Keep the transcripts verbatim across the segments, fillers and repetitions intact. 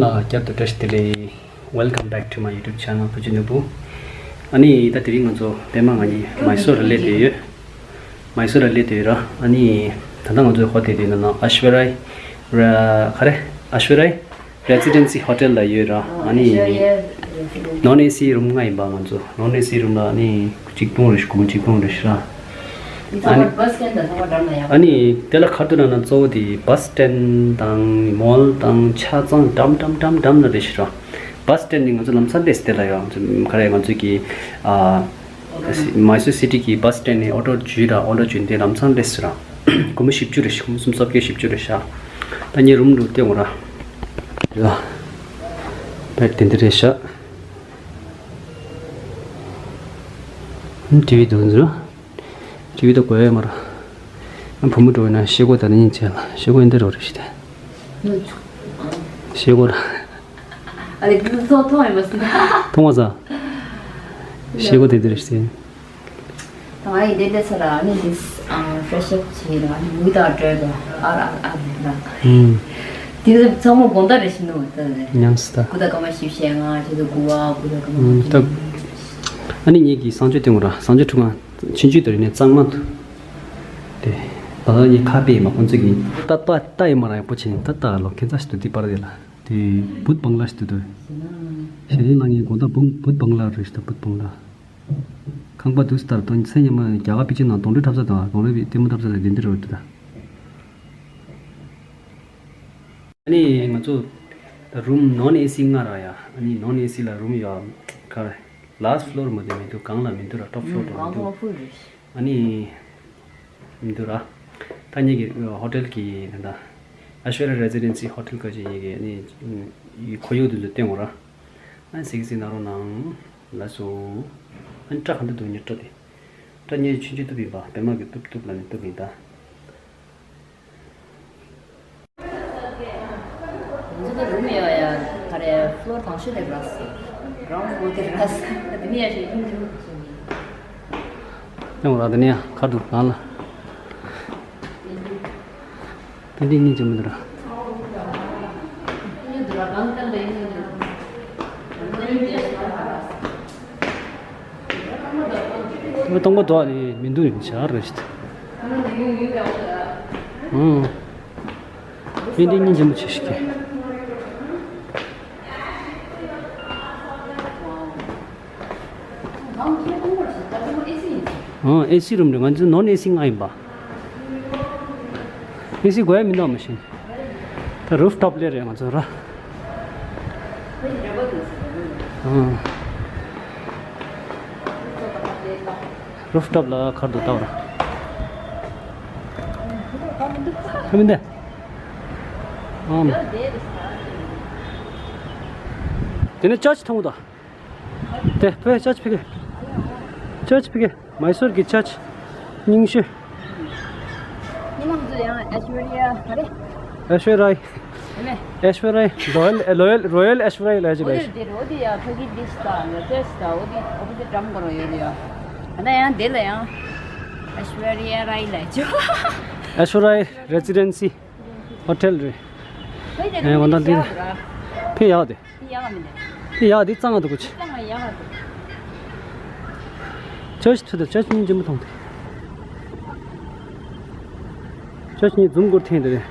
ཨ། བསྐྱར་དུ་བཀྲ་ཤིས་བདེ་ལེགས། Welcome back to my YouTube channel བུ་ཆུ་ནོར་བུ། ཨ་ནི་ད་དེ་རིང་ང་ཚོ་པད་མ་ང་གཉིས་མའི་སོར་ལ་སླེབས་བསྡད་ཡོད། མའི་སོར་ལ་སླེབས་བསྡད་ཡོད་ར། ཨ་ནི་ད་ལྟ་ང་ཚོའི་ཧོ་ཊེལ་དེ་ནང་ཨ་ཤ་ཝ་རའི་ར་ག་རེ། ཨ་ཤ་ཝ་རའི་རེ་སི་ཌེན་སི་ཧོ་ཊེལ་ལ་ཡོད་ར། ཨ་ནི་ནོན་ཨེ་སི་རུམ་ལྔ་ཡིན་པ། ང་ཚོ་ནོན་ཨེ་སི་རུམ་ལ་ཨ་ནི་གཅིག་སྟོང་རེ་ཞིག་སྒོར་མོ་གཅིག་སྟོང་རེ་ཞིག་ར། ཨ་ནི་ཨ་ནི་དེ་ལ་ཁ་ཐུག་ན་ན་གཙོ་བོ་དེ་བྷ་སི་སི་ཊེན་ཌི་དང་མོལ་དང་ཆ་ཚང་འགྲམ་འགྲམ་འགྲམ་འགྲམ་ལ་རེ་ཞིག་ར། བྷ་སི་སི་ཊེན་ཌི་ནི་ང་ཚོ་ལམ་སང་སླེབས་དེ་ལ་ཡོད། ང་ཚོ་ག་རེ་ང་ཚོ་གི་ཨ། མའི་སོར་སི་ཊི་གི་བྷ་སི་སི་ཊེན་ཌི་ནས་ཨོ་ཊོ་འཇུས་ར། ཨོ་ཊོ་འཇུས་ཏེ་ལམ་སང་སླེབས་སོང་ར། སྒོར་མོ་བཞི་བཅུ་རེད་ཤག་སྒོར་མོ་སུམ་ཅུ་སོ་བརྒྱད་བཞི་བཅུ་རེད་ཤག་ད་ངས་རུམ་དུ་བལྟས་འོང་ར། ཡ། བེཌ་དེ་འདི་རེད་ཤག་ཨ། ཊི་ཝི་འདུག་འཛུལ། ཊི་ཝི་ད་དགོས་ཡོད་མ་ར། ཨ། བུ་མོ་འགྲོ་ཡོད་ན་ཤེལ་སྒོ་ད་ནི་ཡིན་ཆེ་ལ། ཤེལ་སྒོ་ཡིན་འདི་རོ་རེད་ཤི་དེ། ཤེལ་སྒོ་ར། ཨ་ལེ། འདི་ཚོ་མཐོང་ཡོད་མ་སྲིད། མཐོང་བ་ས། ཤེལ་སྒོ་དེ་འདི་རེད་ཤི། ད་ང་ཡི་དེ་འདྲ་ས་ར། ཨ་ནི་འདི་ཨ་ཕེ་རེ་ཤི་ཨབ་བྱས་ར། ཨ་ནི་མུ་ད་བྲོས་པ་ཨ་ར་ཨ་ར་ར། ཨུམ། དེ་ཚོ་ཚང་མ་དགོང་དག་རེད་ཤི་ནོ་ད་རེད། ཉམས་སུ་ད། དགུ་དང་སྐར་མ་བཞི་བཅུ་ཞེ་ལྔ་བྱས་ཏེ་དགུ་པ་དགུ་དང་སྐར་མ། ཨུམ། ད། ཨ་ནི་ངེད་ཀྱི་གསང་སྤྱོད་སྟེང་ར། གསང་སྤྱོད་ཁྲུང་ང་ཕྱིན་ཆད་དུ་རིག་གནས་གཙང་མ་འདུག་དེ་ད་ལྟ་ངས་ཁ་དཔེ་ཡིན་པ་ཁོང་ཚོ་གིས་ལྟ་ལྟ་ལྟ་ཡིན་མ་ར། ཡག་པོ་བྱས་ནས་ད་ལྟ་ལོ་ཁྱད་མཚར་ཞིག་འདུག་དེ་པར་དེ་ལ་དེ་བུད་བང་ལ་ཞིག་འདུག་དེ་གཞི་ནས་ལ་ངས་དགོང་དག་བུད་བུད་བང་ལ་རེད་ཤག་བུད་བང་ལ། ཁང་པ་འདུག་སེ་ལྟར་དང་མཚན་ཉི་མ་རྒྱ་གར་པེ་ཅིན་ནང་གདོང་འདྲེ་འཁྲབ་ས་དང་གདོང་ལེབ་ལྟད་མོ་འཁྲབ་ས་དང་དེ་འདྲ་རེད་འདུག་ད། ཨ་ནི་ང་ཚོ་ད་རུམ་ནོན་ཨེ་སི་ལྔ་ར་ཡ། ཨ་ནི་ནོན་ཨེ་སི་ལ་རུམ་ཡོད། ག་རེ། ལཱ་སི་ཊི་ཕི་ལོར་མ་དེ་མི་འདུག་སྒང་ལ་མི་འདུག་ར། ཊོབ་ཕི་ལོར་དུ་མི་འདུག་ཨ་ནི་མི་འདུག་ར། ད་ངེད་ཀྱི་ཧོ་ཊེལ་གྱི་ད་ལྟ་ཨ་ཤ་ཝ་ར་རེ་སི་ཌེན་སི་ཧོ་ཊེལ་ག་ཅིག་ངེད་ཀྱི་ཨ་ནི་ཁོར་ཡུག་དེ་ཚོ་བསྟན་འོང་ར། ཨ་ནི་གཟིགས་གཟིགས་གནང་རོགས་གནང་། ལགས་སོ། ཨ་ནི་སྐྲ་ག་འདྲ་འདུག་ངའི་སྐྲ་དེ། སྐྲ་ངའི་ཆུང་ཆུང་གཏུབ་ཡིན་པ། པད་མ་གིས་གཏུབ་གཏུབ་ལབ་ནས་གཏུབ་ཡིན་ད། ང་ཚོ་ད་རུམ་ཡོད་ཡ། ག་རེ། ཕི་ལོར་དང་ཤོས་དེ་ར་སི། གི་རའུན་ཌི་ཕི་ལོར་དེ་ར་སི། ད་དེ་ནས་ཡར་ཞིག་ཡིན་འགྲོ་གི་ཡིན། ཡོང་ར། དེ་ནས་ཡ་ཁ་འདུག་གང་ལ། ཏན་ཏན་སྙིང་རྗེ་མོ་འདུག་ར། སྟོང་པ་དོག་ནི་མི་འདུག་ཡིན་ཆ་རེད་ཤི། ཨང་། ཏན་ཏན་སྙིང་རྗེ་མོ་བྱེད་ཤི་གི། ཨང་། ཨེ་སི་རུམ་རེད། ང་ཚོ་ནོན་ཨེ་སི་ལྔ་ཡིན་པ། ཨེ་སི་དགོས་ཡ་མི་འདུག་མ་གཞི། ད་རུཕ་ཊོབ་ལ་རེད་ང་ཚོ་ར། ཨང་། རུཕ་ཊོབ་ལ་ཁར་དུ་ལྟ་བ་ར། ཁ་མི་འདུག་ཨང་། དེ་ནས་ཅར་ཆི་མཐོང་གི་འདུག་དེ་བོད་ཅར་ཆི་ཕ་གི། ཅར་ཆི་ཕ་གི། མའི་སོར་གྱི་ཅར་ཆི་རྙིང་ཤོས། ཉི་མ་ཚོ་ཡང་ཨེ་ཤ་ཝ་རི་ཡ་ག་རེ། ཨེ་ཤ་ཝ་རའི། ཨེ་མེ། ཨེ་ཤ་ཝ་རའི། རོ་ཡལ་རོ་ཡལ་ཨེ་ཤ་ཝ་རའི་ལ་ཅི་ལ་ཅི། འོ་དེ་རོ་དེ་ཡ་ཕ་གི་ཌི་ཤི་དང་ལ་ཅར་ཆི་དང་འོ་དེ་ཨོ་པོ་ཟིཊ་འགྲམ་གོ་རོ་ཡོད་ཡ། ཨ་ན་ཡང་དེ་ལ་ཡང་ཨེ་ཤ་ཝ་རི་ཡ་རའི་ལ་ཅོ། ཨེ་ཤ་ཝ་རའི་རེ་སི་ཌེན་སི་ཧོ་ཊེལ་རེད། ཕ་གི་དེ་ཨེ་འོ་ན་འདི་ཕ་གི་ཡག་དེ། དེ་ཡག་མི་འདུག་དེ་ཡག་དེ་གཙང་མ་འདུག་གོ་ཆེ། གཙང་མ་ཡག་འདུག་ཅར་ཆི་ཐུ་དང་ཅར་ཆི་གཉིས་འཇིམ་པོ་མཐོང་དེ། ཅར་ཆི་གཉིས་འཛུམ་སྐོར་འཐེན་དེ་རེད།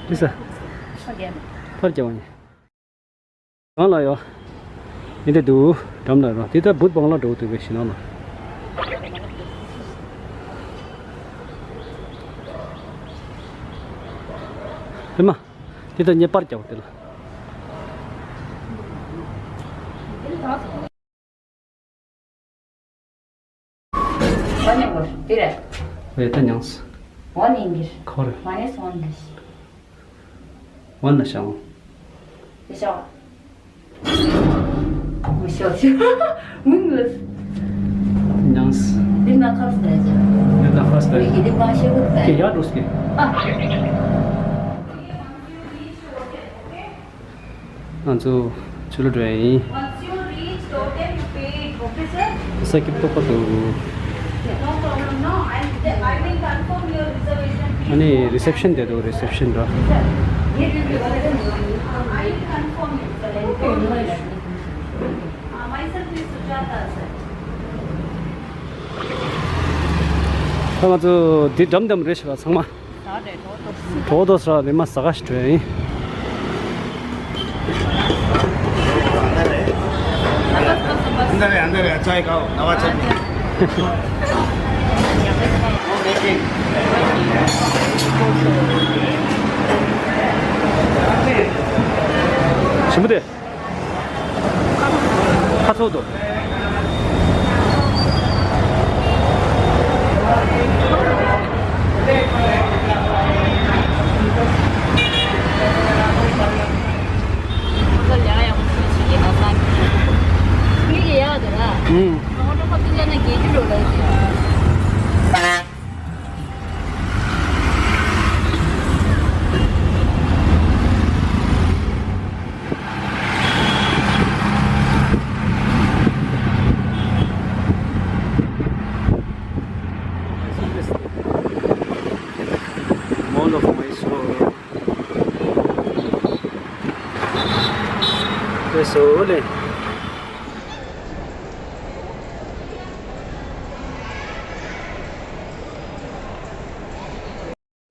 དེ་ས། ཕར་རྒྱབ་པ་ནི། གང་ལ་ཡོད། ཡིན་དེ་འདུག་འགྲམ་ལ་རོ། དེ་ལྟར་བུད་བང་ལ་འགྲོ་འདུག་པའི་ཞིང་ནང་ལ། ཧེ་མ། དེ་ལྟར་ངས་པར་རྒྱག་པ་དེ་ལ། ཝན་ཡིན་གོ་དེ་རེད། ཝེ་ད་ཉངས། ཝན་ཡིན་གྱི། ཁོ་རེད། མ་ནས་སོང་གི། ཝན་ན་ཤང་། དེ་ཤང་། མི་ཤོག་ཤོག་མི་ངུས། ཉངས། དེ་ན་ཁབ་སྟེ་ཅི། དེ་ན་ཁབ་སྟེ། མི་གི་དེ་མ་ཤེས་གི་སྟེ། དེ་ཡར་འགྲོ་སྐྱེ། ཨ། ང་ཚོ་ཆུ་ལ་འགྲོ་ཡ་ཡིན། Once you reach Totem, you pay it, okay, sir? ས་ཀི་ཏོག་པ་འདུག No problem, no? ཨ་ནི་རི་སེབ་ཤན་དེ་འདུག་རི་སེབ་ཤན་འགྲོ། ད་ང་ཚོ་འདི་འགྲམ་འགྲམ་རེད་ཤག་ཚང་མ། གྲོགས་དོ་ས་རེ་མ་ཟ་ག་ཞིག་བྲོས་ཡིན། ཞིམ་པོ་དེ། ཁ་ཚོགས་དོ། ཨུམ། Mall of Mysore. Mysore.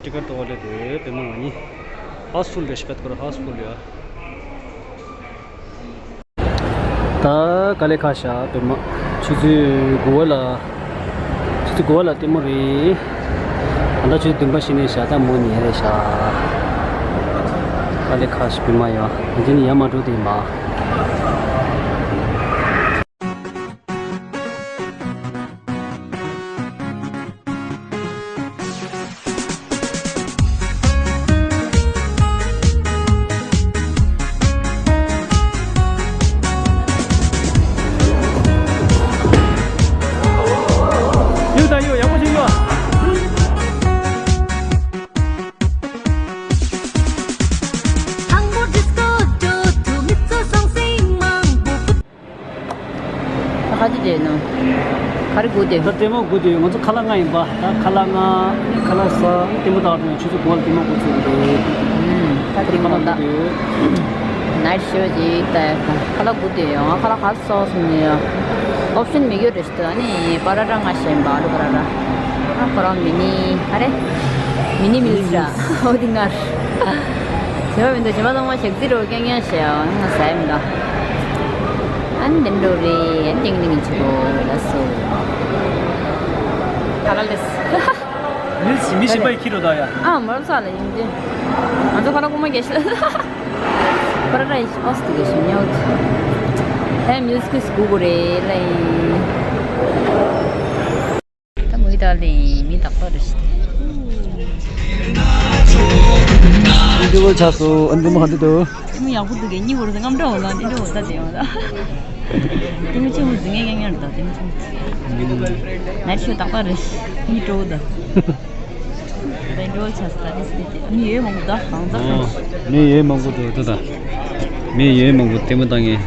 ཊི་ཀེ་ཊི་དོ་ལེ་དེ་པད་མ་ང་གཉིས་ཧའུ་སི་ཕུལ་རེ་ཤི་ཀ་ཏི་ཀོ་ར་ཧའུ་སི་ཕུལ་ཡ། ད་དཀའ་ལས་ཁག་ཤག་པད་མ། ཆུ་ཚོད་དགུ་པ་ལ། ཆུ་ཚོད་དགུ་པ་ལ་ལྟད་མོ་རེད། ད་ལྟ་ཆུ་ཚོད་བདུན་པ་ཕྱིན་ནས་ཤག་ད་མོ་ཉལ་རེད་ཤག། དཀའ་ལས་ཁག་ཤག་པད་མ་ཡ། ང་ཚོ་ནི་ཡར་མ་འགྲོ་དེ་མ། གཡུག་དང་གཡུག་ཡག་པོ་ཞིག་གཡུག། ད་ག་ཅི་བྱས་ནོ། ག་རེ་སྒུག་བསྡད། ད་ལྟད་མོ་སྒུག་བསྡད་ཡོད། ང་ཚོ་ཁ་ལག་ལྔ་ཡིན་པ། ད་ཁ་ལག་ལྔ། ཁ་ལག་ཟ། ལྟད་མོ་ལྟ་བར་ཆུ་ཚོད་དགུ་པ་ལ་ལྟད་མོ་འགོ་ཚུགས་ཀྱི་འདུག་ད་དེ་རིང་ཁ་ལག་ད་སྒུག་བསྡད་ཡོད། ནའིཊ་ཤོ་ཅིག་ལྟ་ཡ། ཁ་ལག་སྒུག་བསྡད་ཡོད། ང་ཁ་ལག་ག་རེ་ཟ་བསམ་ནས་ཡ། ཨོབ་ཤན་མེད་ཡོད་རེད་ཤག་ཨ་ནི་པ་ར་ཊ་ལྔ་བཞེས་པ། ཨ་ལུ་པ་ར་ཊ། ཨ་ཁོ་རང་མི་ནི་ཨ་རེ། མི་ནི་མིལ་སི་ར། འོ་དེ་ལྔ་རེད། བྱས་པ་མི་འདུག་བྱས་པ་ཚང་མ་ཞག་རྩི་རོ་རྐྱང་རྐྱང་བཞེས་ཨ། ང་ཟ་ཡ་མི་འདུག་ཨ་ནི་དེ་འདྲ་རེད། ཨ་ནི་ཏིང་ཏིང་ཆུ་ལ་སོ། ད་ག་ལེས། མི་ཞིམ་པའི་ཁྱི་རོ་ད་ཡ། ཨ་མོ་རོ་ཚ་ལ་ཡིན་ཏེ། ང་ཚོ་ཁ་ལག་ཁུག་མ་རྒྱག་ཤི་ལ། པ་ར་ཊ་ཡི་ཨོ་སི་ཏུ་གི་ཤི་ཉོ་ཏི། ཧེ་མིལ་སི་ཁིས་གུ་གུ་རེ་ལ་ཡིན། ད་མོའི་ད་ལེ་མི་དག་པ་རེ་ཤི། འདི་བོ་ཆགས་སོ། ཨ་འདི་མོ་ཧ་འདི་དོ། ལྟད་མོ་ཡག་པོ་འདུག་གས། གཉིད་ཁུག་རེད། རྔམ་སྐྲག་འོང་ལ་འདི་འདྲ་འོ་ད་དེ་ཡོང་ད། ལྟད་མོ་ཆེན་པོ་འཛིན་མཁན་རྐྱང་རྐྱང་རེད་ད། ལྟད་མོ་ཆེན་པོ། ནའིཊ་ཤོ་དག་པ་རེད། མི་སྤྲོ་བོ་ད། ད་འགྲོ་ཆ་ས་རེད་ཟེར་ཏེ། མི་ཡོད་མང་པོ་ད་གང་ཟག་གང་། མི་ཡོད་མང་པོ་འདུག་ད་ད། མི་ཡོད་མང་པོ་ལྟད་མོ་ལྟ་མཁན།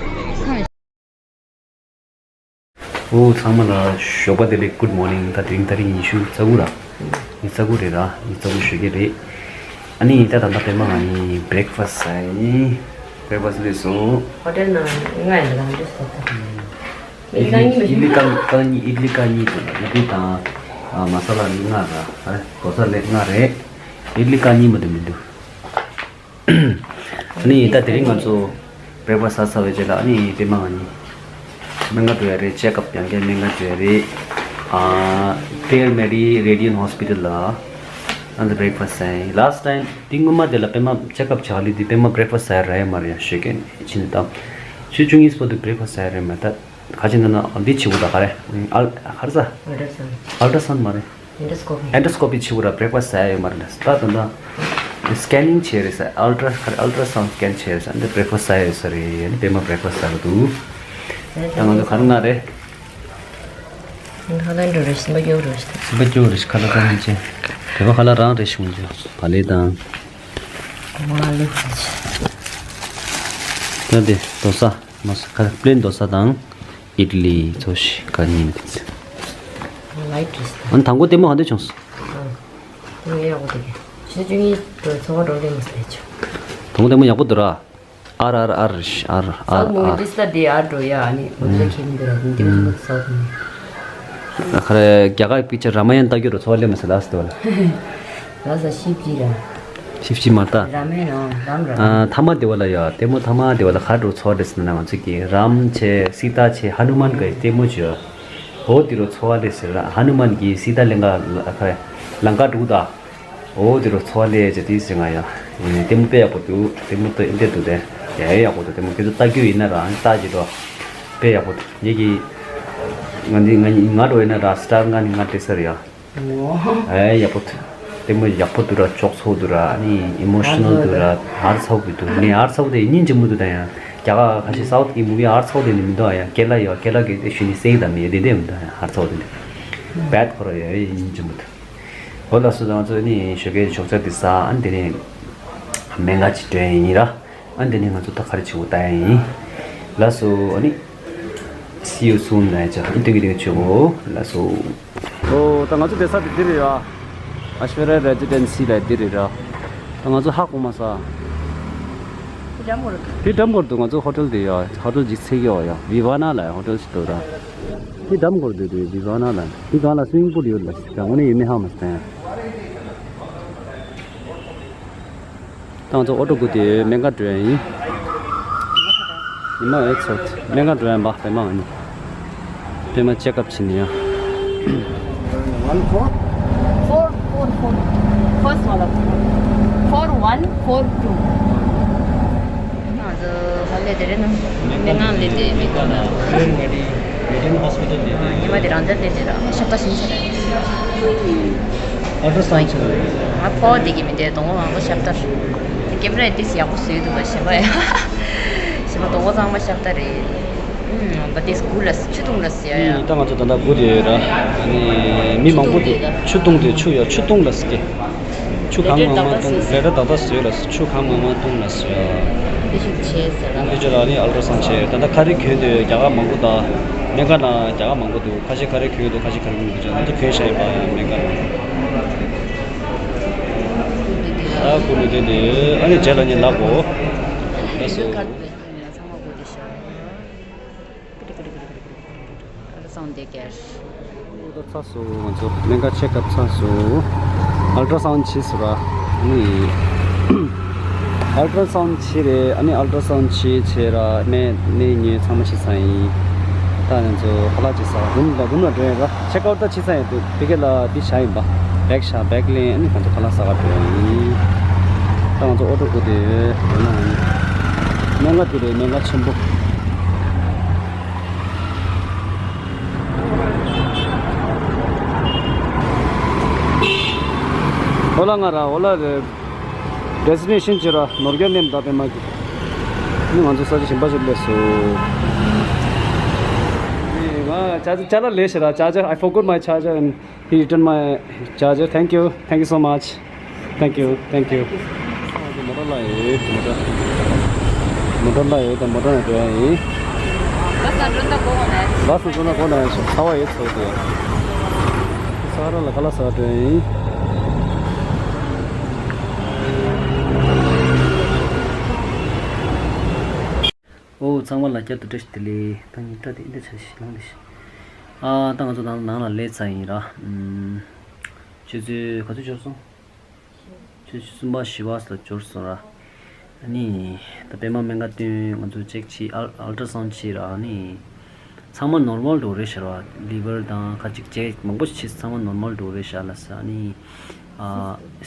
འོ་ཚང་མ་ལ་ཞོགས་པ་བདེ་ལེགས། Good morning། ད་དེ་རིང་ཏ་རིག་ཉི་ཤུ་རྩ་དགུ་ར། ཉི་ཤུ་རྩ་དགུ་རེད་ར། ཉི་ཤུ་རྩ་དགུ་ཞོགས་ཀས་རེད། ཨ་ནི་ད་ད་ལྟ་པད་མ་ང་གཉིས་བྷི་རེག་ཕ་སི་ཟ་ཡིན། བྷི་རེག་ཕ་སི་ལས་སོང་། ཧོ་ཊེལ་ནང་ང་ཡང་ལ་ལངས་དུས་སོ། ཨིད་ལི་ཨིད་ལི་ཀ་ཀ་གཉིས། ཨིད་ལི་ཀ་གཉིས་དང་ཨིད་ལི་དང་ཨ་མ་ས་ལ་ལྔ་ར། ཨ་རེ་དོ་ས་ལེ་ལྔ་རེད། ཨིད་ལི་ཀ་གཉིས་མ་གཏོགས་མི་འདུག་ཨ་ནི་ད་དེ་རིང་ང་ཚོ་བྷི་རེག་ཕ་སི་ཟ་ཚར་བའི་རྗེས་ལ་ཨ་ནི་པད་མ་ང་གཉིས་སྨན་ཁང་འགྲོ་ཡ་རེད། ཅེག་ཨབ་ཡང་བསྐྱར་སྨན་ཁང་འགྲོ་ཡ་རེད། ཨ་Fair Mary Radiant Hospital ལ་ཨ་ནི་བྷི་རེག་ཕ་སི་ཟ་ཡིན། ལཱ་སི་ཊི་ཊའིམ་དེ་སྔོན་མ་དེ་ལ་པད་མ་ཅེག་ཨབ་བྱ་ལི་དེ་པད་མ་བྷི་རེག་ཕ་སི་ཟ་ཡ་རག་ཡ་མ་རེད་ཡ། ཞོགས་ཀས་ཕྱི་ནས་ད་ཆུ་ཚོད་བཅུ་གཉིས་པོ་དེ་བྷི་རེག་ཕ་སི་ཟ་ཡ་རེད་མ་ད། ཁ་ཆེ་འདི་ན་འདི་བྱེད་དགོས་ད། ག་རེ། ཨལ་ག་རེ་ཟ། ཨལ་ཊ་སའུན། ཨལ་ཊ་སའུན་མ་རེད། ཨེན་ཌོ་སི་ཀོ་པི། ཨེན་ཌོ་སི་ཀོ་པི་བྱེད་དགོས་ར། བྷི་རེག་ཕ་སི་ཟ་ཡ་ཡོད་མ་རེད། ད་ད་ད་སི་ཀེ་ནིང་བྱས་རེད་ཟ། ཨལ་ཊ་ག་རེ། ཨལ་ཊ་སའུན་སི་ཀེན་བྱས་རེད་ཟ། འདི་བྷི་རེག་ཕ་སི་ཟ་ཡ་ཡོད་ས་རེད། འདི་པད་མ་བྷི་རེག་ཕ་སི་ཟ་གི་འདུག་ད་ང་ཚོ་ག་རེ་ང་རེད། ཁ་ལག་འགྲོ་རེད། སིམ་པ་སྐྱོ་རེད། སིམ་པ་སྐྱོ་རེད། ཁ་ལག་གང་ཡིན་ཅེ། བོད་པ་ཁ་ལག་རང་རེད་ཞུ་འཇོག་བ་ལེ་དང་། ང་ལེ། ད་འདི་དོ་ས། མ་ས་ཁ་པི་ལེན་དོ་ས་དང་། ཨིད་ལི་ཚོ་ཞིག་ག་ཉིན་དེ། ཨའི་ཊི་རེས་ད། ཨ་ནི་དང་པོ་ལྟད་མོ་ག་འདྲ་བྱུང་སོང་། ཨ། ལྟད་མོ་ཡག་པོ་འདུག་གས། ཕྱི་ཚོ་བཅུ་གཉིས་འགྲོ་ཚོར་བ་འགྲོ་ལེ་མོ་སླེབས་བྱུང་། དང་པོ་ལྟད་མོ་ཡག་པོ་འདུག་ར། ཨར་ཨར་ཨར་ཨར་ཨར་ཨར། སའུཐ་མུ་ཝི་འདི་སི་ད་དེ་ཨར་འགྲོ་ཡ། ཨ་ནི་འོ་དེ་ཁྱེད་མི་འདུག་ར། འདི་འདི་མོ་ཚོ་སའུཐ་མུ་ཝི། ཁ་རེ་རྒྱ་གར་པིག་ཅར་རཱ་མ་ཡན་ལྟ་རྒྱུ་རུ་ཚོར་བ་སླེབས་མ་སོང་ལ་སྟོད་ལ། ལ་ས་ཤིབ་ཅི་ར། ཤིབ་ཅི་མ་ལྟ། རཱ་མ་ཡན་ཨོ་རཱམ་ར། ཨ་ཐ་མ་དེ་བ་ལ་ཡ་ལྟད་མོ་ཐ་མ་དེ་བ་ལ་ག་རུ་ཚོར་བ་སླེབས་སོང་ན་ང་ཚོ་གི་རཱམ་བྱས་སི་ཏཱ་བྱས་ཧ་ནུ་མན་གི་ལྟད་མོ་བྱོས། འོ་དེ་རུ་ཚོར་བ་སླེབས་ཟེར་ར། ཧ་ནུ་མན་གྱིས་སི་ཏཱ་ལང་ཀ་ལ་ཁ་རེ་ལང་ཀ་འགྲོ་གི་འདུག་ད། འོ་དེ་རུ་ཚོར་བ་སླེབས་བྱས་དེ་ཟེར་ང་ཡ། ལྟད་མོ་དཔེ་ཡག་པོ་འདུག་ལྟད་མོ་ལྟ་ཨེ་འདྲ་འདུག་དེ། ཡ་ཡ་ཡག་པོ་འདུག་ལྟད་མོ་ཁྱེད་ཚོ་ལྟ་རྒྱུ་ཡིན་ན་རང་ལྟ་བྱེད་འགྲོ། དཔེ་ཡག་པོ་འདུག་ངེད་ཀྱི་ང་འདི་ང་ང་འགྲོ་ཡིན་ན་ར་སི་ཊར་ལྔ་ནས་ལྔ་སྤྲད་ས་རེད་ཡ། ཨོ། ཨེ་ཡག་པོ་འདུག་ལྟད་མོ་ཡག་པོ་འདུག་ར། ལྕོགས་ཚོགས་འདུག་ར། ཨ་ནི་ཨི་མོ་ཤི་ནལ་འདུག་ར། ཧར་ཚ་པོ་འདུག་ངས་ཧར་ཚ་པོ་དེ་སྙིང་རྗེ་མོ་འདུག་ད་ཡང་རྒྱ་གར་ཁ་ཤས་སའུཐ་གི་མུ་ཝི་ཧར་ཚ་པོ་དེ་ནི་མི་འདུག་ཡང་རྒན་ལགས་ཡོད། རྒན་ལགས་ཀྱིས་དེ་ཞུ་ནི་སེ་གི་ད་མི་ཡོད་དེ་འདྲ་མི་འདུག་ཡང་ཧར་ཚ་པོ་དེ་འདྲ་བད་ཁོ་ར་ཡོད། སྙིང་རྗེ་མོ་འདུག་འོ་ལགས་སོ། ང་ཚོ་ནི་ཞོགས་ཀའི་ཞོགས་ཇ་དེ་ཟ། ཨ་ནི་དེ་ནས་སྨན་ཁང་ཅིག་འགྲོ་ཡིན་ར། ཨ་ནི་དེ་ནས་ང་ཚོ་ད་ག་རེ་བྱེད་དགོས་ལྟ་ཡ་ཡིན། ལགས་སོ། ཨ་ནི་see you soon ལ་ཡ་ཅག་ཨ་ནི་དེ་གི་དེ་གི་ཆོད་གོ། ལགས་སོ། ཨོ་ད་ང་ཚོ་བསྡད་ས་དེ་འདི་རེད་ར། ཨ་ཤྭ་ར་རེ་ཛི་ཌེན་སི་ལ་འདི་རེད་ར། ད་ང་ཚོ་ཧ་གོ་མ་ས། དེ་འགྲམ་སྐོར་དུ་ང་ཚོ་ཧོ་ཊེལ་དེ་ཡ། ཧོ་ཊེལ་ཅིག་འཚོལ་གི་ཡོད་ཡ། བི་ཝ་ན་ལ་ཡ་ཧོ་ཊེལ་ཞིག་འདུག་ར། དེ་འགྲམ་སྐོར་དུ་དེ་བི་ཝ་ན་ལ། དེ་སྒང་ལ་སུ་ཝིམ་པུལ་ཡོད་ལ་ཞིག་ད་དངོས་གནས་ཡོད་མེད་ཧ་མ་སོང་། ད་ང་ཚོ་ཨོ་ཊོ་བསྒུགས་ཏེ་སྨན་ཁང་འགྲོ་ཡ་ཡིན། ཉི་མ་ཨེ་ཚོད་སྨན་ཁང་འགྲོ་ཡ་ཡིན་པ། པད་མ་ཨ་ནི་པད་མ་ཅེག་ཨབ་བྱེད་ནི་ཡ། One four? Four, four, four. First wala. Four one, four two. ང་ཚོ་ཧ་ལས་དེ་རེད་ན། སྨན་ཁང་ལས་དེ་མི་དགོས་ན། Median hospital ལས་དེ། ཉི་མ་དེ་རང་འཇགས་ལས་དེ་ར་ཤ་སྟག་ཞིམ་ཆ་རེད། Ultrasound ཆེ་བ་རེད། ང་ཕོ་བ་བསྡད་ཀྱི་མི་འདུག་སྡོང་པོ་མང་པོ་ཤ་སྟག་རེད། དེ་ཀེམ་ར་ཏིས་ཡག་པོ་བཟོས་འདུག་པ། ཞེ་པ་ཡ། ཞེ་པ་སྡོང་པོ་གཙང་མ་ཤ་སྟག་རེད། ཨུམ། བ་ཏིས་དགུ་ལ་ཆུ་བཏུང་ལ་ཟེར་ཡ། ད་ང་ཚོ་ད་ལྟ་དགུ་དེ་ཡོད་ར། ཨ་ནི་མི་མང་པོ་དེ་ཆུ་བཏུང་དེ་ཆུ་ཡ་ཆུ་བཏུང་ལ་ཟེར་གི། ཆུ་གང་མང་མང་བཏུང་། ལས་ཀ་ཏག་ཏག་བཟོས་ལ་ཟེར། ཆུ་གང་མང་མང་བཏུང་ལ་ཟེར་ཡ། འདི་ཞིག་བྱས་ཟེར་ལ། འདི་ཚོ་ལ་ནི་ཨལ་ཊ་སའུན་ཌ་བྱས། ད་ལྟ་ག་རེ་གྱོན་འདུག་རྒྱ་གར་མང་པོ་དང་། སྨན་ཁང་ནང་རྒྱ་གར་མང་པོ་འདུག་ཁ་ཤས་ག་རེ་གྱོན་འདུག་ཁ་ཤས་ག་རེ་གྱོན་མི་འདུག་ང་ཚོ་གྱོན་བཞག་ཡིན་པ་ཡང་སྨན་ཁང་ནང་། ད་ཁུ་ནུ་དེ་དེ་ཨ་ནི་རྗེས་ལ་ནི་ལབ་གོ། ལགས་སོ། ཚང་མ་གོ་དེ་ཤོག་ཨལ་ཊ་སའུན་ཌ་དེ་གར། ད་ཚར་སོང་། ང་ཚོ་སྨན་ཁང་ཅེག་ཨབ་ཚར་སོང་། ཨལ་ཊ་སའུན་ཌ་བྱས་སོང་ར། ཨ་ནི་ཨལ་ཊ་སའུན་ཌ་བྱས་རེད། ཨ་ནི་ཨལ་ཊ་སའུན་ཌ་བྱས་བྱས་ར། སྨན་སྨན་ཉོས། ཚང་མ་བྱས་ཚར་ཡིན། ད་ང་ཚོ་ཁ་ལག་ཅིག་ཟ། རུམ་ལ་རུམ་ལ་འགྲོ་ཡིན་ར། ཅེག་ཨའུཊ་ད་བྱས་ཚར་ཡིན་འདུག་དེ་ག་ལ་འདི་བཞག་ཡིན་པ། བེག་བཞག་བེག་ལེན། ཨ་ནི་ང་ཚོ་ཁ་ལག་ཟ་ག་འགྲོ་ཡིན། ད་ང་ཚོ་ཨོ་ཊོ་བསྒུགས་ཏེ་ཡོད། འོ་ན་ཨ་ནི་སྨན་ཁང་དེ་རེད། སྨན་ཁང་ཆེན་པོ། ཨོ་ལ་ང་ར་ཨོ་ལ་རེད། ཌེ་སི་ཊི་ནེ་ཤན་ཅི་ར་ནོར་རྒྱ་ནེམ་ད་པད་མ་གི། ནི་ང་ཚོ་ས་ཆ་གཞན་པ་ཞིག་སླེབས་སོང་། ནི་ང་ཅཱར་ཇར་ཅཱར་ཇར་ལས་ཤེ་ར། ཅཱར་ཇར། I forgot my charger and he returned my charger. Thank you. Thank you so much. Thank you. Thank you. མོ་ཊ་ལ་ཡོད། མོ་ཊ། མོ་ཊ་ལ་ཡོད། ད་མོ་ཊ་ནང་འགྲོ་ཡ་ཡིན། བྷ་སི་ནང་འགྲོ་ན་གོ་ན་ཡ། བྷ་སི་ནང་འགྲོ་ན་གོ་ན་ཡ། ཚ་བ་ཡོད་ཚོད་དེ། ས་ར་ལ་ཁ་ལག་ཟ་འགྲོ་ཡ་ཡིན། ཨོ་ཚང་མ་ལ་བསྐྱར་དུ་བཀྲ་ཤིས་བདེ་ལེགས། ད་ཉིན་ཀྲ་དེ་འདི་ཆ་ཞིག་ལངས་ལེ་ཤི། ཨ་ད་ང་ཚོ་ནང་ནང་ལ་སླེབས་ཚར་ཡིན་ར། ཨུམ། ཆུ་ཚོད་ག་ཚོད་འབྱོར་སོང་། ཆུ་ཚོད་གསུམ་པ་བཞི་པ་ལ་འབྱོར་སོང་ར། ཨ་ནི་ད་པད་མ་སྨན་ཁང་བསྟན། ང་ཚོ་ཅེག་བྱས། ཨལ་ཨལ་ཊ་སའུན་ཌ་བྱས་ར། ཨ་ནི་ཚང་མ་ནོར་མལ་འགྲོ་རེད་ཤག་ར། ལི་ཝར་དང་ཁ་ཅིག་ཅེག་མང་པོ་ཞིག་བྱས། ཚང་མ་ནོར་མལ་འགྲོ་རེད་ཤག་ལབ་སོང་། ཨ་ནི་ཨ་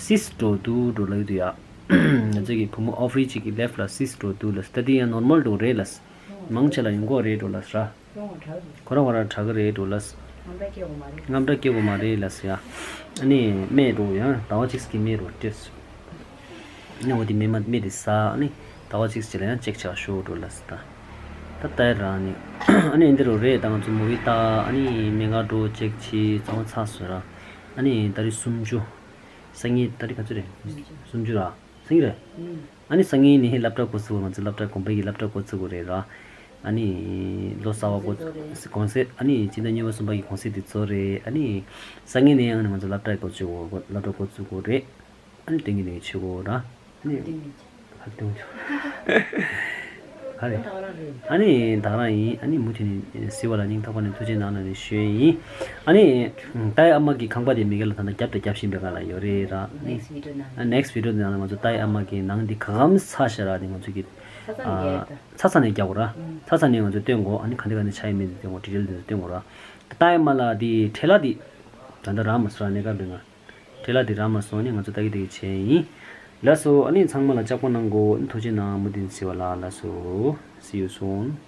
སིསཊ་འགྲོ་འདུག་འགྲོ་ལབ་ཀྱི་འདུག་ཡ། ང་ཚོ་གི་བུ་མོ་ཨོ་ཧྥི་ཅིག་གི་ལེབ་ལ་སིསཊ་འགྲོ་འདུག་ལབ་སོང་། ད་དེ་ཡང་ནོར་མལ་འགྲོ་རེད་ལབ་སོང་། མང་ཆེ་ལ་ཡོང་གི་རེད་འགྲོ་ལབ་སོང་ར། ཁོ་རང་ཁོ་རང་དྲག་གི་རེད་འགྲོ་ལབ་སོང་། རྔམ་སྐྲག་སྐྱེ་དགོས་མ་རེད་ལབ་སོང་ཡ། ཨ་ནི་སྨན་འགྲོ་ཡང་ཟླ་བ་གཅིག་གི་སྨན་འགྲོ་སྤྲད་སོང་། ཨ་ནི་འོ་དེ་སྨན་མ་སྨན་དེ་ཟ། ཨ་ནི་ཟླ་བ་གཅིག་རྗེས་ལ་ཡང་ཅེག་བྱ་ཤོག་འགྲོ་ལབ་སོང་། ད་ད་ལྟ་རང་ནི་ཨ་ནི་འདི་རུ་རེད། ད་ང་ཚོ་མུ་ཝི་ལྟ། ཨ་ནི་སྨན་ཁང་འགྲོ། ཅེག་བྱས། ཚང་མ་ཚར་སོང་ར། ཨ་ནི་ཏ་རིག་སུམ་ཅུ། སང་ཉིན་ཏ་རིག་ག་ཚོད་རེད། སུམ་ཅུ་ར། སང་ཉིན་རེད། ཨ་ནི་སང་ཉིན་ནི་སློབ་གྲྭ་འགོ་ཚུགས། ང་ཚོ་སློབ་གྲྭ་དགོན་པའི་གི་སློབ་གྲྭ་འགོ་ཚུགས་དགོས་རེད་ར། ཨ་ནི་ལོ་གསར་པ་གོང་གོང་གོང་གསལ། ཨ་ནི་སྤྱི་ཟླ་གཉིས་པ་གསུམ་པ་གི་གོང་གསལ་དེ་ཚོ་རེད། ཨ་ནི་སང་ཉིན་ནས་ཡང་ང་ཚོ་སློབ་གྲྭ་འགོ་བཙུགས་དགོས། སློབ་གྲྭ་འགོ་བཙུགས་དགོས་རེད། ཨ་ནི་ཏན་གི་ནས་ཆོས་སྒོ་ར། ཨ་ནི་ཧ་ཏུང་ཆོ། ག་རེ། ཨ་ནི་ད་ག་རང་ཡིན། ཨ་ནི་མུ་མཐུད་ནས་གཟིགས་པ་ལ་སྙིང་ཐག་པ་ནས་ཐུགས་རྗེ་གནང་ལབ་ནས་ཞུ་ཡས་ཡིན། ཨ་ནི་ཏའི་ཨ་མ་གི་ཁང་པ་དེ་མི་སྒེར་ལ་ད་ལྟ་རྒྱབ་དང་རྒྱབ་བཞིན་པའི་སྒང་ལ་ཡོད་རེད་ར། ཨ་ནི་next video ནང་ལ་ང་ཚོ་ཏའི་ཨ་མ་གི་ནང་དེ་ག་གམ་ཚ་ཤ་ར། དེ་ང་ཚོ་གི་ཚ་ཚ་ནས་རྒྱག་དགོས་ར། ཚ་ཚ་ནས་ང་ཚོ་སྟོན་དགོས། ཨ་ནི་ག་འདྲ་ག་འདྲ་ཆགས་ཡོད་མེད་དེ་སྟོན་དགོས། ཌི་ཊེལ་དེ་ཚོ་སྟོན་དགོས་ར། ཏའི་ཨ་མ་ལ་དེ་ཁྲེ་ལ་དེ་ད་ལྟ་རག་མ་སོང་ར། གནས་སྐབས་དེ་ན། ཁྲེ་ལ་དེ་རག་མ་སོང་ནས་ང་ཚོ་ལྟ་གི་ལྟ་གི་བྱས་ཡིན། ལགས་སོ། ཨ་ནི་ཚང་མ་ལ་ལྕགས་པོ་གནང་གོ། ཨ་ནི་ཐུགས་རྗེ་གནང་། མུ་མཐུད་གཟིགས་པ་ལ་ལགས་སོ། See you soon.